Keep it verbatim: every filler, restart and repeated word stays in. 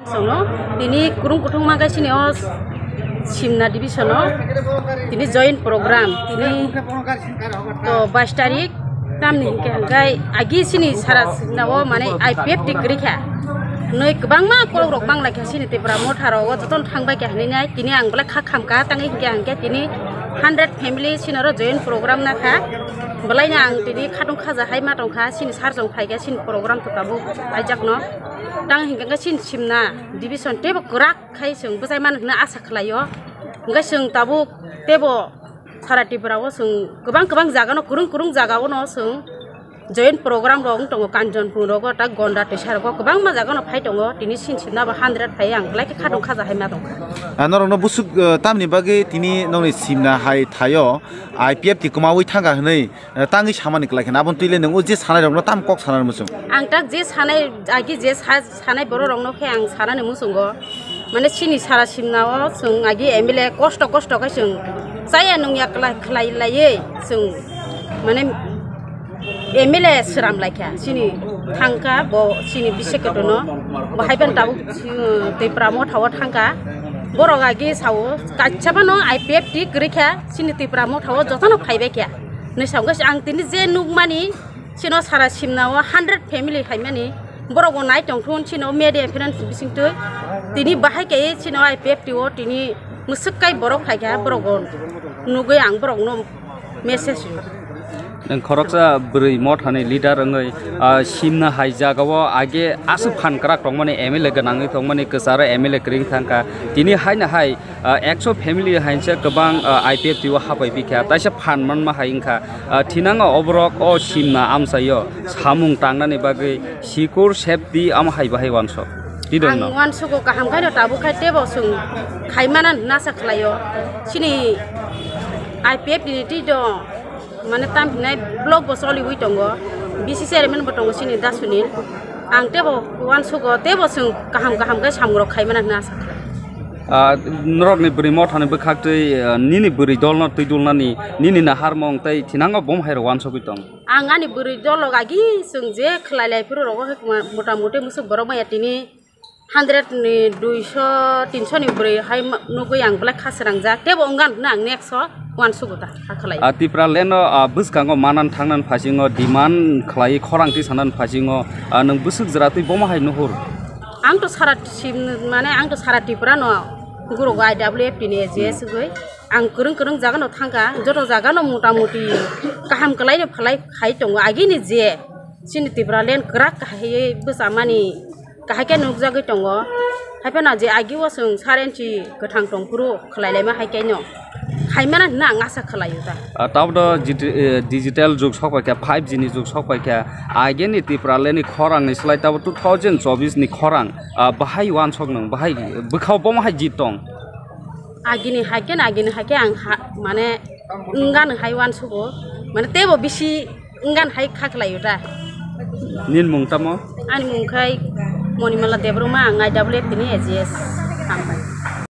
Sono, tini kurung kuthung ma kaisini o Simna division o tini join program, tini to bais tarik, tamni hingke hingke agi sini sara Simna o mane I P F T kwrwi kha. Noi kwbangma kolok rok bang lai kha sini Tipra motha rogo jotono thang bai kha hinwi nai, tini ang belai kha kham kha tangwi hingke hingke tini hundred family sini oro join program na kha. Belai no ang tini khatung khaja hai ma tong kha, sini sar jong phai kha sini program to tabuk aijak no. Tang hingke hingke sini Simna division tebo kwrak khai chwng bwchai mano hwnwi asa khlaio. Hwnkhe chwng tabuk tebo sara Tripura o chwng kwbang kwbang jaga no, kwrwng kwrwng jaga o no chwng join program rok wng tongo, Kanchonpur rogo, ta Gonda Twisa rogo kwbangma jaga no phai tongo. Tini sini sini abo hundred phai ang belai khe khatung khaja hai ma tongkha. Ah, norokno busuk, eh, tamni bagwi tini nokni Simna hai thaio I P F T kwmaui thangkha hwnwi, eh, tangwi samani kwlai khe. Aboni twi le nwng o je sanai rokno tam kok sana muchung. Ang tak je sanai, agi je sa-, sanai borok rokno khe ang sanani muchungo. Mane sini sara Simna o chwng agi M L A kosto kosto khe chwng chaya nungya kla-, khlai laiwi chwng mane M L A sram lai kha. Sini thang kha bo sini bisek keto no. Bo hai ban tabuk, uh, Tipra motha o thang kha. Borok agi sao kaisa phano I P F T kwrwi kha. Sini Tipra motha o jotono phai bai kha. Nwi sao ang tini je nukmani, sino sara Simna o hundred family phaimani, borok bo nai tong thun, sino media conference bising twi tini bahai khe sino I P F T o tini mwswk kai borok phai kha, borok bo nugwi ang borok no message rw. Nwng khoroksa bwrwi mothani leader wngwi, ah, Simna hai jaga o age aswk phan kwrak tongmani, M L A gwnangwi tongmani, kwcharo M L A kwrwi thang kha, tini haino hai ah, ekso family hainsa kwbang, ah, I P F T o hapai pikha, taisa phan manma hai wngkha, ah, thinango oborok o Simna amchaio samung tangnani bagwi sikur safety amo hai bahai wansok. Ang Tidongno. Wansugo kaham khaino tabuk khai tebo chwng khaimana nasa khlaio. Chini I P F T ni twi do. Mane tam hinai block bo choliwi tongo, B C chairman bo tongo chini Da Sunil. Ang tebo wansugo, tebo chwng kaham kaham khe samung rok khaimana hwnwi asa khlai. Ah, norokni bwrwi mothani bwkhaktwi, ah, nini bwrwi dolno twi dulnani, nini naharmung tei thinango bom hai rok wansugwi tong. Ang ani bwrwi dolo agi chwng je khlai lai phuru rogo hai mota moti musuk borok maya tini hundred ni, duiso, tinso ni bwrwi hai ma-, nugwi ang belai kha srangjak. Tebo wngkha hwnwi ang next o wansugo ta, kha khlai. Ah, Tipra land o, ah, bwskango manan thangnan phasingo demand khlai khorang tisanan phasingo, ah, nwng bwswk jwra twi bomo hai nuhur? Ang to sara sim-, mane ang to sara Tripura no guro I W F T ni A G S wngwi. Ang kwrwng kwrwng jaga no thangkha, joto jaga no mota moti kaham kwlai no phalai khai tongo. Agini je chini Tipra land kwrak kahaiwi bwchamani kahai khe nukjagwi tongo. Haiphano je agi o chwng sarenchi kwthang tongphuru khlai laima hai khe no khaimana hwnwi ang asa khlaio ta. Ah, tabukno digi-, eh, digital jug sok paikha, five G ni jug sok paikha. Agini Tipra land ni khorang ni slai tabuk two thousand chobbish ni khorang, ah, bahai wansok nwng, bahai bwkhao bomo hai jit tong. Agini hai khe, agini hai khe ang ha, mane wngani hai wansugo, mane tebo bisi wngani hai kha khlaio ta. Nini mung tamo? Ani mung khai Monimala Debbarma, ang I W F T ni A G S hambai.